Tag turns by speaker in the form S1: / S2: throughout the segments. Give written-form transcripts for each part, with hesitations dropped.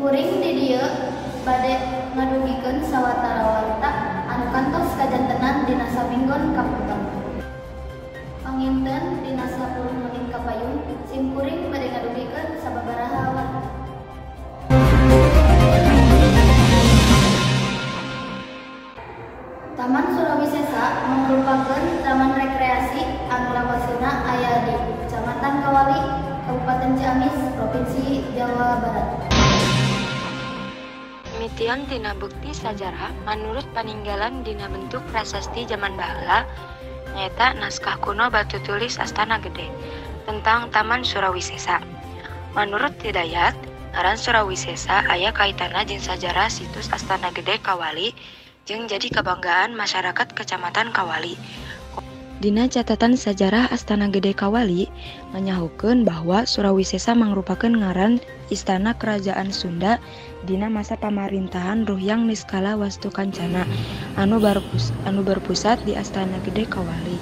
S1: Simkuring di dieu bade ngadugikeun sawatara warta anu kantos kajantenan dina saminggon kapungkur. Panginten dina 10 menit kapayun, simkuring bade ngadugikeun sababaraha warta. Taman Surawisesa mangrupakeun taman rekreasi anu lokasina aya di Kecamatan Kawali, Kabupaten Ciamis, Provinsi Jawa Barat.
S2: Mitian tina bukti sajarah manurut paninggalan dina bentuk prasasti jaman baheula nyaeta naskah kuno batu tulis Astana Gede tentang Taman Surawisesa. Manurut Hidayat, ngaran Surawisesa aya kaitanna jeung sajarah situs Astana Gede Kawali jeung jadi kabanggaan masyarakat Kecamatan Kawali. Dina catatan sajarah Astana Gede Kawali nganyahokeun bahwa Surawisesa mangrupakeun ngaran istana kerajaan Sunda dina masa pamarintahan Ruhyang Niskala Wastukancana anu berpusat di Astana Gede Kawali.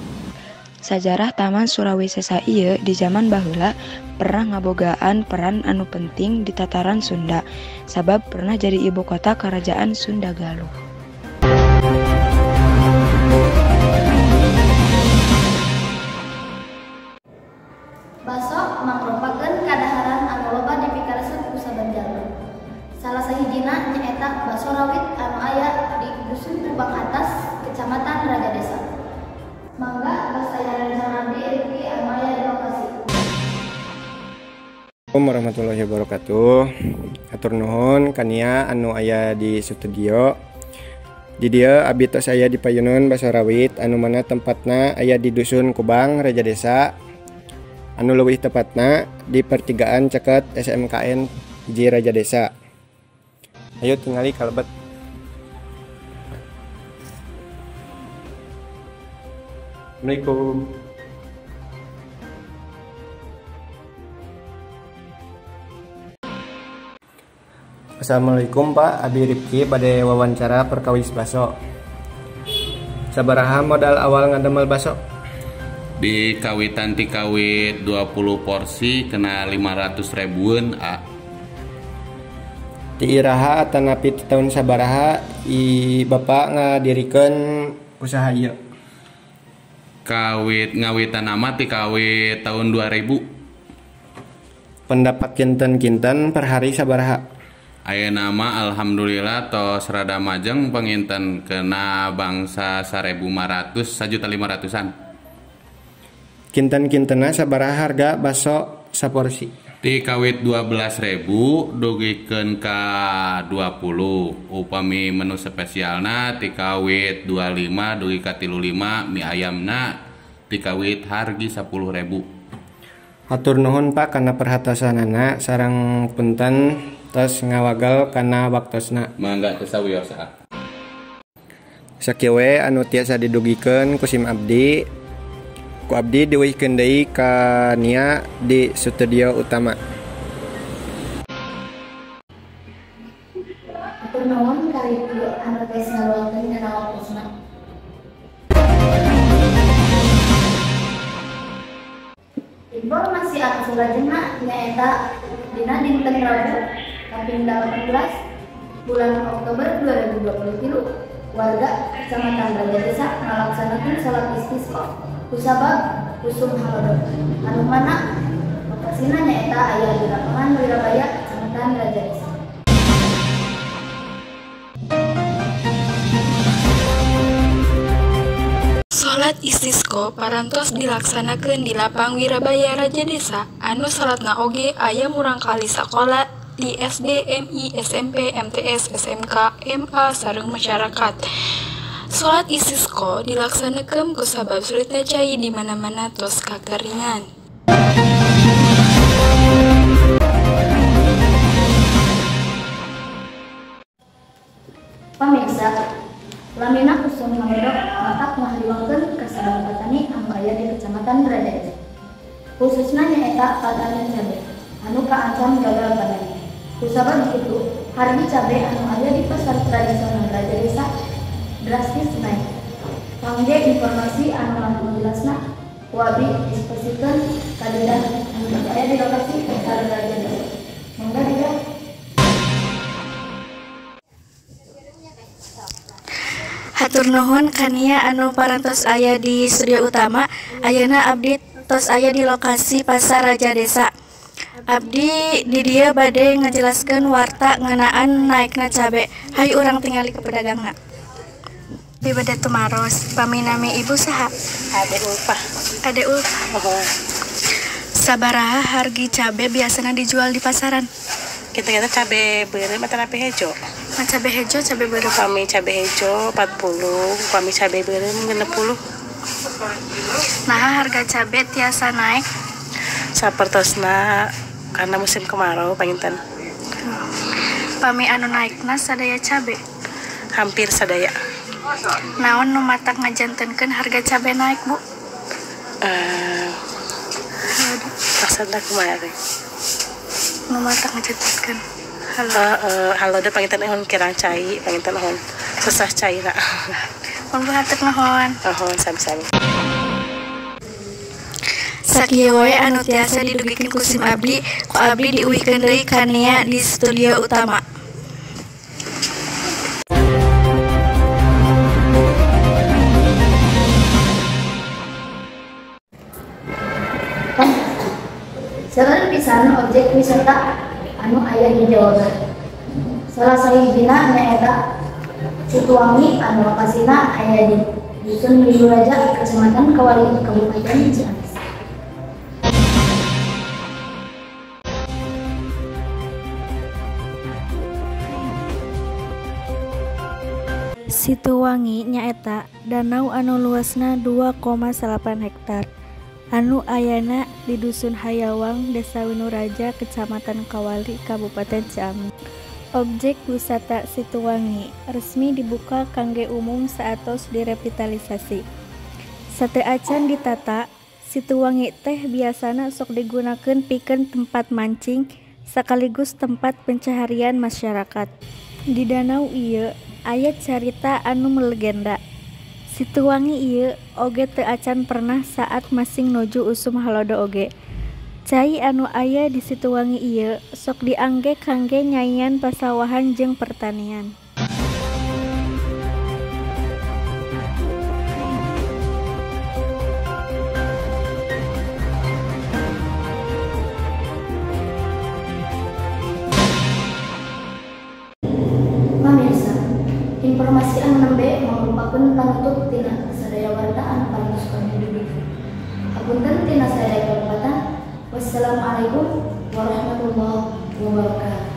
S2: Sajarah Taman Surawisesa ieu di jaman baheula pernah ngabogaan peran anu penting di tataran Sunda sabab pernah jadi ibu kota Kerajaan Sunda Galuh.
S1: Baso mangrupakeun kadaharan anu loba dipikaresep ku saban jalma. Salah sahijina nyaeta baso rawit anu aya di Dusun Kubang Atas, Kecamatan Rajadesa. Mangga basaya rencana abdi Rifki anu aya di lokasi.
S3: Assalamualaikum warahmatullahi wabarakatuh. Hatur nuhun kania anu aya di studio. Di dieu abi tos aya di payunan baso rawit anu mana tempatna aya di Dusun Kubang, Rajadesa. Anu leuwih tepatna di pertigaan caket SMKN Hiji Rajadesa. Ayo tingali kalebet. Assalamualaikum. Assalamualaikum Pak, abi Rifki bade wawancara perkawis baso. Sabaraha modal awal ngadamel baso?
S4: Di kawitan ti kawit 20 porsi kena 500 ribuan a.
S3: Ti iraha atanapi ti tahun sabaraha i bapak ngadirikeun usaha ieu?
S4: Kawit ngawitan nama ti kawit tahun 2000.
S3: Pendapat kinten-kinten per hari sabaraha?
S4: Ayeuna mah alhamdulillah tos rada majeng panginten kena bangsa 1.500 1.500-an.
S3: Kinten-kintena sabaraha harga baso saporsi?
S4: Ti kawit 12.000 dugikeun ka 20. Upami menu spesialna ti kawit 25 dugi ka 35, mie ayamna ti kawit hargi 10.000.
S3: Hatur nuhun Pak kana perhatosanana sareng punten tos ngawagal kana waktosna.
S4: Mangga teu sawios ah.
S3: Sakieu we anu tiasa didugikeun ku sim abdi. Ku abdi diwihkeun deui ka Nia di studio utama.
S1: Hatur nuhun ka Rifki anu tos ngaluangkeun dina waktosna. Informasi anu salajengna nyaeta dina dinten Rabu kaping 18 bulan Oktober 2023 warga Kecamatan Rajadesa ngalaksanakeun salat istisqa kusabab usum halodo anu mana lokasina nyaeta aya di lapangan Wirabaya, Kecamatan Rajadesa.
S5: Salat istisqa parantos dilaksanakeun di lapang Wirabaya Rajadesa anu salatna oge aya murangkalih sakola di SD, MI, SMP, MTS, SMK, MA sareng masyarakat. Salat istisqa dilaksanakeun kusabab sulitna cai di mana-mana tos kakeringan.
S1: Pamirsa, lamina usum halodo matak ngahriwangkeun ka saban patani anu aya di Kecamatan Rajadesa. Khususna nyaeta patani cabe anu kaancam gagal panen. Kusabab kitu, hargi cabe anu aya di pasar tradisional Rajadesa drastis naik. Kangge informasi anu langkung jelasna ku abdi disposikeun ka Didah anu aya di lokasi pasar Rajadesa. Mangga Didah. Hatur nuhun kania anu parantos aya di studio utama. Ayeuna abdi tos aya di lokasi Pasar Rajadesa. Abdi di dieu bade ngajelaskeun warta ngeunaan naekna cabe. Hayu urang tingali ke pedagangna. Abdi bade tumaros, pami nami ibu saha?
S6: Ade Ulfa.
S1: Ade Ulfa.
S6: Oh.
S1: Sabaraha hargi cabe biasana dijual di pasaran?
S6: Kita-kita cabe beureum atanapi hejo.
S1: Nah, cabe hejo, cabe beureum.
S6: Kami cabe hejo 40, kami cabe beureum 60.
S1: Nah, harga cabe tiasa naik
S6: sapertosna karena musim kemarau panginten.
S1: Pami anu naikna sadaya cabe?
S6: Hampir sadaya.
S1: Naon nu matak ngajantenkeun harga cabe naik, Bu?
S6: Maksudna kumaha teh?
S1: Nu matak ngajantenkeun.
S6: Halo. Halo da panginten ehun kirang cai, panginten ehun susah caina.
S1: Mun hatur nuhun.
S6: Nuhun sami-sami.
S1: Sakieu wae anu tiasa didugikeun ku sim abdi, ku abdi diuihkeun deui ka Nia di studio utama.
S7: Seueur pisan objek wisata anu aya di Jawa Barat. Salah sahijina nyaeta Situwangi anu lokasina aya di Dusun Winduraja, Kecamatan Kawali, Kabupaten Ciamis.
S1: Situwangi nyaeta danau anu luasna 2,8 hektar anu ayana di Dusun Hayawang, Desa Winuraja, Kecamatan Kawali, Kabupaten Ciamis. Objek wisata Situwangi resmi dibuka kangge umum saatos direvitalisasi. Sateuacan ditata, Situwangi teh biasana sok digunakeun pikeun tempat mancing sekaligus tempat pencaharian masyarakat. Di danau ieu aya carita anu melegenda. Situwangi ieu oge teu acan pernah saat masing nuju usum halodo oge. Cai anu aya di Situwangi ieu sok diangge kangge nyaian pasawahan jeung pertanian.
S7: Pamirsa, informasi anu nembe mangrupakeun panutup tina sadaya warta anu parantos kami dugikeun. Hapunten tina sadaya kalepatan. Wassalamualaikum warahmatullahi wabarakatuh.